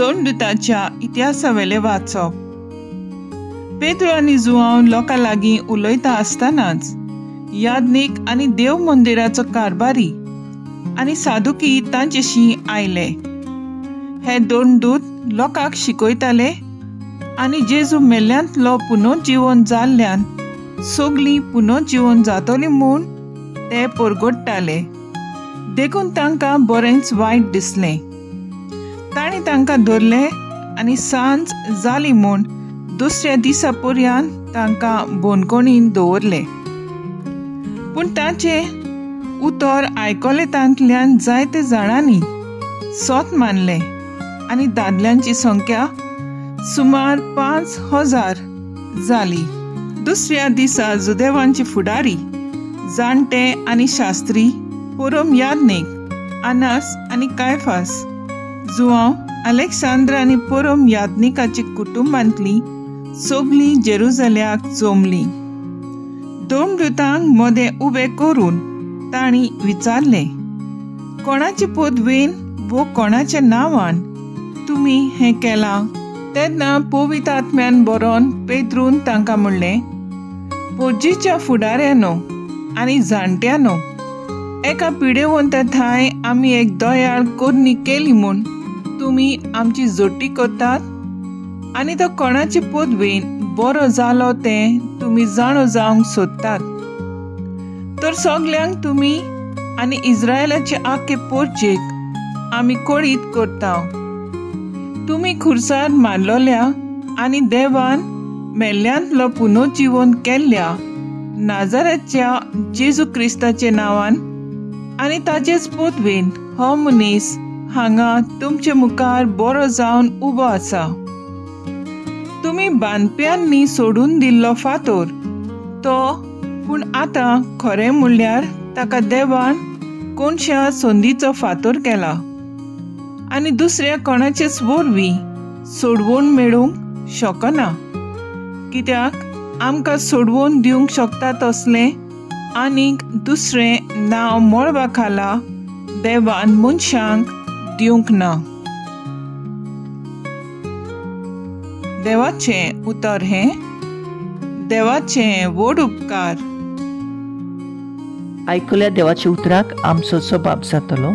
दोन दुताच्या इतिहासावेलें वाचप. पेद्रू आनी जुआंव लोकां लागीं उलयता आसतनाच याज्ञीक आनी देव मंदिराचो कारभारी आनी सादुकी तांचेशी आयले. हे दोन दूत लोकांक शिकयताले आनी जेजू मेल्ल्यांतलो पुनर्जिवन जाल्ल्यान सगलीं पुनर्जिवन जातली म्हूण ते परगट्टाले. देखून तांकां बरेंच वायट दिसलें. तांणी तांकां धरले आनी सांज जाली म्हूण दुसऱ्या दिसा पर्यंत तांकां बंदखणीन दवरले. पूण ताचें उतर आयकलें तांतल्यान जायते जाणांनी सत मानलें आनी दादल्यांची संख्या सुमार 5000 जाली. दुसऱ्या दिसा जुदेवांची फुडारी, जाणटे आनी शास्त्री, परम याज्ञीक अनास आनी कायफास, जुआंव अलेक्सांद्र आनी परम याज्ञिकाच्या कुटुंबांतलीं सगलीं जेरुजल्याक जमलीं. दोन दुतांक मदें उबे करून तांणी विचारलें, कोणाचे पदवेन वो कोणाच्या नांवान तुमी हें केलां? तेन्ना पवित्र आत्म्यान बरोवन पेद्रून तांकां म्हणलें, पोरजीच्या फुडाऱ्यानो आनी जाणट्यानो, एका पिडेवंता ठांय आमी एक दयाळ करणी केली म्हूण तुमी आमची जोटी करतात आनी तो कोणाचे पदवेन बरो जालो तें तुमी जाणो जावंक सोदतात. तर सगल्यांक तुमी आनी इस्रायलाचे आख्खे पोरजेक आमी कळीत करता, तुमी खुर्सार मारलोल्या आनी देवान मेल्ल्यांतलो पुनर्जिवन केल्ल्या नाजाराच्या जेजू क्रिस्ताच्या नांवान आनी ताचेच पदवेन हो मनीस हांगा तुमचे मुखार बरो जावन उबो आसा. तुमी बांदप्यांनी सोडून दिल्लो फातोर तो, पूण आतां खरें म्हणल्यार ताका देवान कोणश्या संदीचो फातोर केला आनी दुसऱ्या कोणाचेच वरवीं सोडवण मेळूंक शकना. कित्याक आमकां सोडवून दिवंक शकता तसलें आनीक दुसरें नांव मळबा खाला देवान मनशांक दिवंक ना. देवाचें उतर हें. देवाचें व्हड उपकार. आयकुल्या देवाच्या उतराक आमचो सबाब जातलो.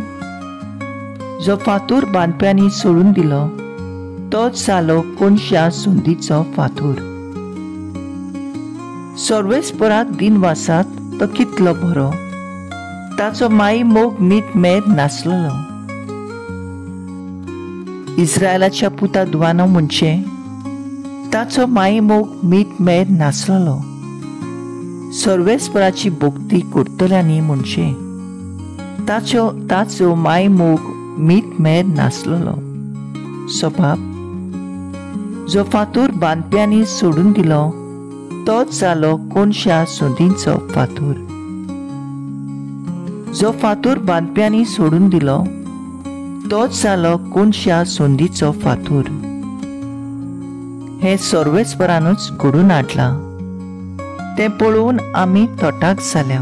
जो फातोर बांदप्यांनी सोडून दिलो तोच जालो कोणश्या सुंदीचो फातोर. सर्वेस्पराक दिनवासात तो कितलो बरो, ताचो माई मोग मीत मेर नासलेलो. इस्रायलाच्या पुता दुवानो म्हणचे ताचो माई मोग मीत मेर नासलेलो. सर्वेस्पराची भक्ती करतल्यांनी म्हणचे ताचो ताचो माई मोग मीत मेर नासलेलो. सबाब जो फातोर बांदप्यांनी सोडून दिलो तोच जालो कोणश्या संदीचो फातोर. जो फातोर बांदप्यांनी सोडून दिलो तोच जालो कोणश्या संदीचो फातोर. हें सर्वेस्परानूच घडून हाडलां, तें पळोवन आमी तटाक जाल्या.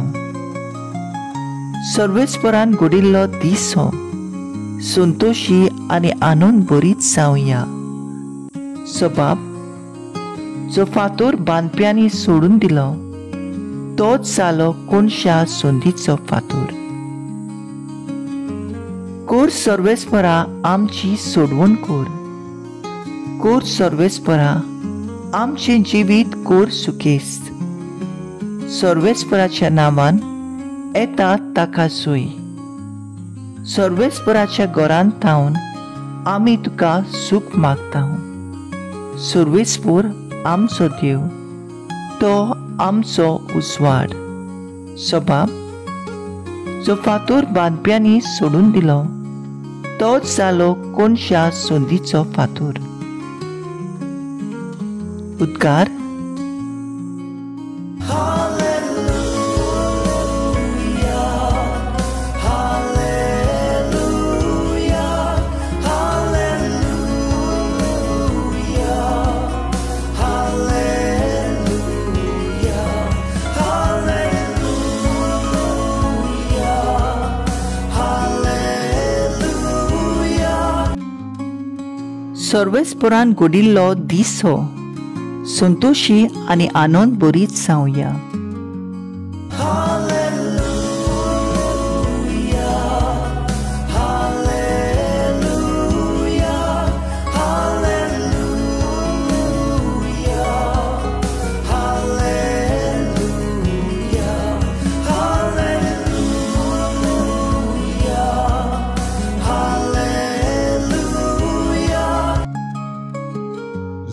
सर्वेस्परान घडिल्लो दीस हो, संतोशी आनी आनंद भरीत जावया. सबाब जो फातोर बांदप्यांनी सोडून दिलो तोच जालो कोणश्या संदीचो फातोर. कोर सर्वेस्परा आमची सोडवण कोर, कोर सर्वेस्परा आमचें जिवीत कोर सुखेस्त. सर्वेस्पराच्या नांवान येता ताका सोय. सर्वेस्पराच्या घरांत थावन आमी तुका सूख मागता. सर्वेस्पर आमचो देव, तो आमचो उजवाड. सबाब जो फातोर बांदप्यांनी सोडून दिलो तोच जालो कोणश्या संदीचो फातोर. उद्गार. सर्वेस्परान घडिल्लो दीस हो, संतोशी आनी आनंद बरीच जावया.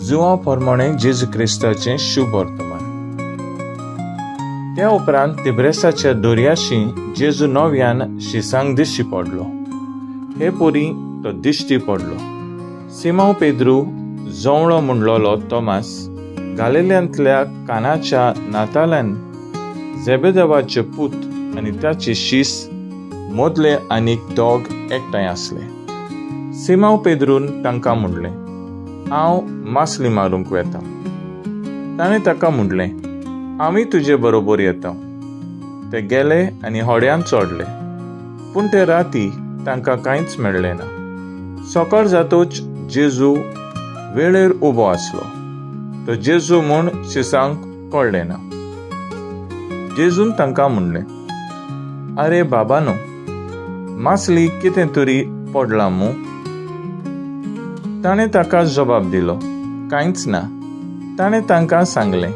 जुआ प्रमाणे जेजू क्रिस्ताचें शुभ वर्तमान. त्या उपरांत तिब्रेसाच्या दर्याशी जेजू नव्यान शिसांक दिश्टी पडलो. हे परी तो दिश्टी पडलो. सिमांव पेद्रू, जोवळो म्हणलोलो तोमास, गालिल्यांतल्या कानाच्या नाताल्यान जेबेदेवाचे पूत आनी ताचे शीस मदले आनीक दोग एकठांय आसले. सिमांव पेद्रून तांकां म्हणलें, हांव मासली मारूंक वेता. ताणें ताका म्हणलें, आमी तुजे बरोबर येता. ते गेले आनी होड्यान चडले, पूण ते राती तांकां कांयच मेळ्ळें ना. सकाळ जातूच जेजू वेळेर उबो आसलो. तो जेजू म्हूण शिसांक कळ्ळें ना. जेजून तांकां म्हणलें, आरे बाबानो, मासली कितें तरी पडलां मूं? ताणें ताका जबाब दिलो, कांयच ना. ताणें तांकां सांगलें,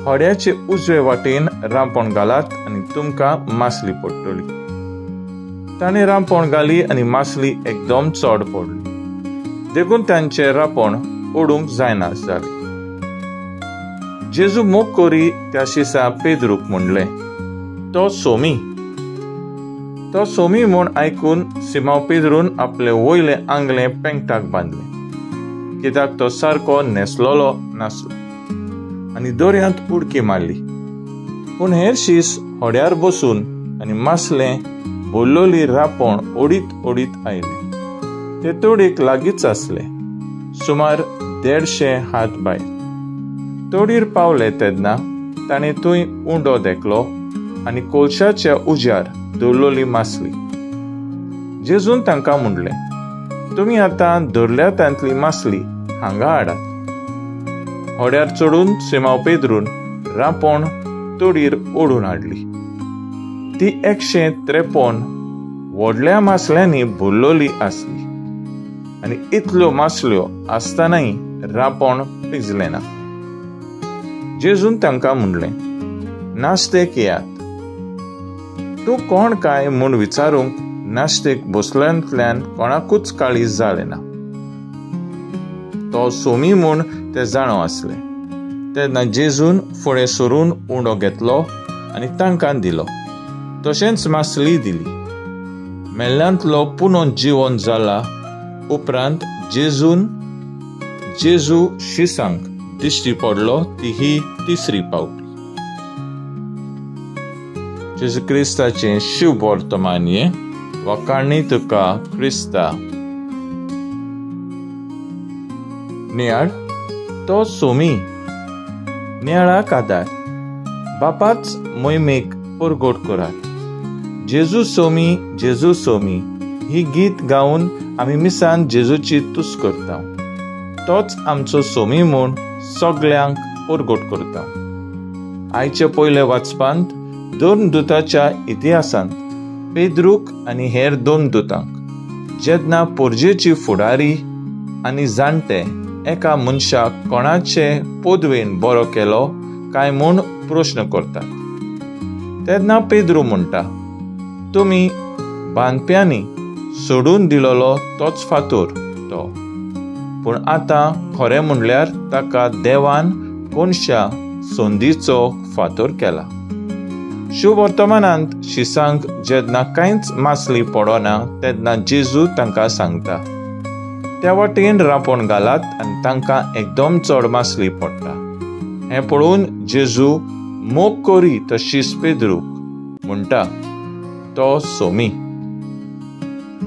होड्याचे उजवे वाटेन रांपण घालात आनी तुमकां मासली पडटली. ताणें रांपण घाली आनी मासली एकदम चड पडली, देखून तांचें रांपण ओडूंक जायना जालें. जेजू मोग करी त्या शिसा पेद्रूक म्हणलें, तो सोमी. तो सोमी म्हूण आयकून सिमांव पेद्रून आपलें वयलें आंगलें पेंगटाक बांदलें, कित्याक तो सारको न्हेसलोलो नासलो, आनी दर्यांत उडकी मारली. पूण हेर शीस होड्यार बसून आनी मासलें भरलोली रांपण ओडीत ओडीत आयले. ते तोडीक लागींच आसले, सुमार 150 हात भायर. तोडीर पावले तेन्ना ताणें थंय उंडो देखलो आनी कोळशाच्या उज्यार दवरलोली मासली. जेजून तांकां म्हणलें, तुमी आतां धरल्या तांतली मासली हांगा हाडात. होड्यार चडून सिमांव पेद्रून रांपण तोडीर ओडून हाडली. ती 153 व्हडल्या मासल्यांनी भरलोली आसली आनी इतल्यो मासल्यो आसतनाय रांपण पिजलें ना. जेजून तांकां म्हणलें, नाश्तेक येयात. तूं कोण काय म्हूण विचारूंक नाश्तेक बसल्यांतल्यान कोणाकूच काळीज जालें ना. तो सोमी म्हूण ते जाणो आसले. तेन्ना जेजून फुडें सरून उंडो घेतलो आनी तांकां दिलो, तशेंच मासली दिली. मेल्ल्यांतलो पुनोन जिवन जाला उपरांत जेजू शिसांक दिश्टी पडलो ती ही तिसरी पावटी. जेजू क्रिस्ताचें शुभ वर्तमान हें. वखाणी तुका क्रिस्ता. नियाळ तो सोमी. नियाळाक आदार बापाच मोहिमेक परगट करात. जेजू सोमी, जेजू सोमी ही गीत गावन आमी मिसान जेजूची तुस्त करता. तोच आमचो सोमी म्हूण सगल्यांक परगट करता. आयचे पयले वाचपांत दोन दुताच्या इतिहासांत पेद्रूक आनी हेर दोन दुतांक जेन्ना पोरजेची फुडारी आनी जाणटे एका मनशाक कोणाचे पदवेन बरो केलो काय म्हूण प्रश्न करतात, तेन्ना पेद्रू म्हणटा, तुमी बांदप्यांनी सोडून दिलोलो तोच फातोर तो, पूण आतां खरें म्हणल्यार ताका देवान कोणशा संदीचो फातोर केला. शुभ वर्तमानांत शिसांक जेन्ना कांयच मासली पडना तेन्ना जेजू तांकां सांगता, त्या वाटेन रांपण घालात आनी तांकां एकदम चड मासली पडटा. हें पळोवन जेजू मोग करी तो शीस पेद्रूक म्हणटा, तो सोमी.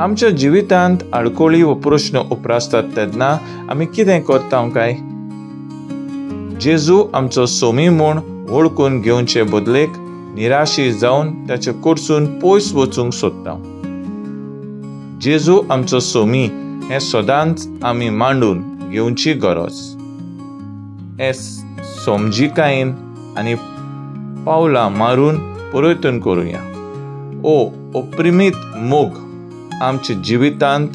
आमच्या जिवितांत आडकोळी व प्रश्न उप्रासतात तेन्ना आमी कितें करता काय? जेजू आमचो सोमी म्हूण वळखून घेवचे बदलेक निराशी जावन ताचे कडसून पयस वचूंक सोदता. जेजू आमचो सोमी हें सदांच आमी मांडून घेवची गरज. हे समजिकायेन आनी पावलां मारून परतून करुया. ओ ओप्रिमीत मोग आमच्या जिवितांत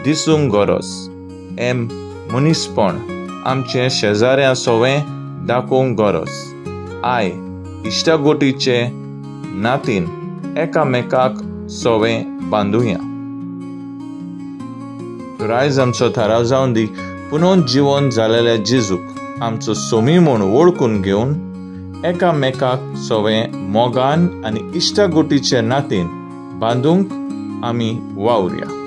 दिसूंक गरज. हें मनीसपण आमचे शेजाऱ्यां सोवें दाखोवंक गरज. I इश्टागोटीचे नातीन एकामेकाक सोवें बांदुया. तर आयज आमचो थाराव जावन दी पुनोन जिवन जालेल्या जेजूक आमचो सोमी म्हूण वळखून घेवन एकामेकाक सोवें मोगान आनी इश्टागोटीचे नातीन बांदूंक आमी वावुरया.